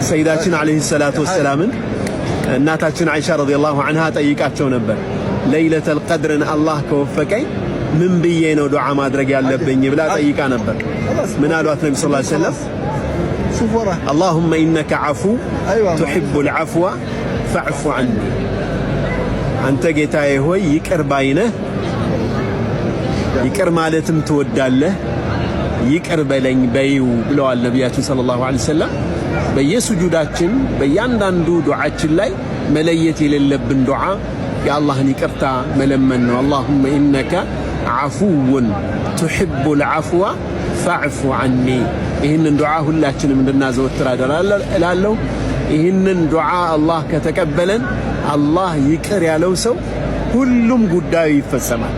ሰይዳችን عليه الصلاة والسلام ን እናታችን አይሻ رضي الله عنها ጠይቃቸው ነበር። ለይለተል ቀድርን አላህ ከወፈቀኝ ምን ብዬ ነው ዱዓ ማድረግ ያለብኝ ብላ ጠይቃ ነበር። ምን አሏት ነቢ صلى الله عليه وسلم? شوف وراه. اللهم إنك عفو أيوه. تحب العفو فاعف عني። አንተ ጌታዬ ሆይ ይቅር ባይነህ፣ ይቅር ማለትም ትወዳለህ፣ ይቅር በለኝ በይው ብለዋል ነቢያችን صلى الله عليه وسلم። በየሱጁዳችን በእያንዳንዱ ዱዓችን ላይ መለየት የሌለብን ዱዓ የአላህን ይቅርታ መለመን ነው። اللهم إنك عفو تحب العفو فاعف عني። ይህንን ዱዓ ሁላችንም እንድናዘወትር አደራ እላለሁ። ይህንን ዱዓ አላህ ከተቀበለን፣ አላህ ይቅር ያለው ሰው ሁሉም ጉዳዩ ይፈጸማል።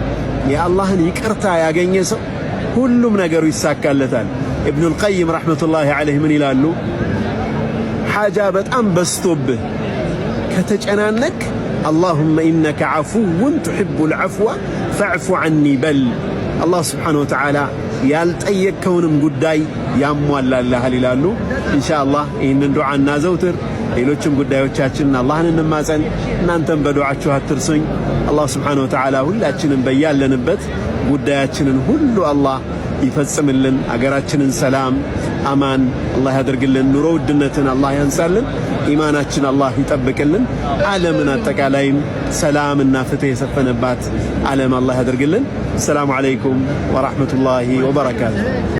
የአላህን ይቅርታ ያገኘ ሰው ሁሉም ነገሩ ይሳካለታል። ኢብኑል ቀይም رحمة الله عليه ምን ይላሉ? ሓጃ በጣም በዝቶብህ ከተጨናነክ اللهم إنك عفو تحب العفو فاعف عني በል። አላህ سبحانه وتعالى ያልጠየቅከውንም ጉዳይ ያሟላልሃል ይላሉ። ኢንሻአላህ ይህንን ዱዓ እናዘውትር። ሌሎችም ጉዳዮቻችንን አላህን እንማጸን። እናንተም በዱዓችሁ አትርሱኝ። አላህ سبحانه وتعالى ሁላችንም በያለንበት ጉዳያችንን ሁሉ አላህ ይፈጽምልን። አገራችንን ሰላም አማን አላህ ያደርግልን። ኑሮ ውድነትን አላህ ያንሳልን። ኢማናችን አላህ ይጠብቅልን። ዓለምን አጠቃላይም ሰላምና ፍትህ የሰፈነባት ዓለም አላህ ያደርግልን። السلام عليكم ورحمة الله وبركاته።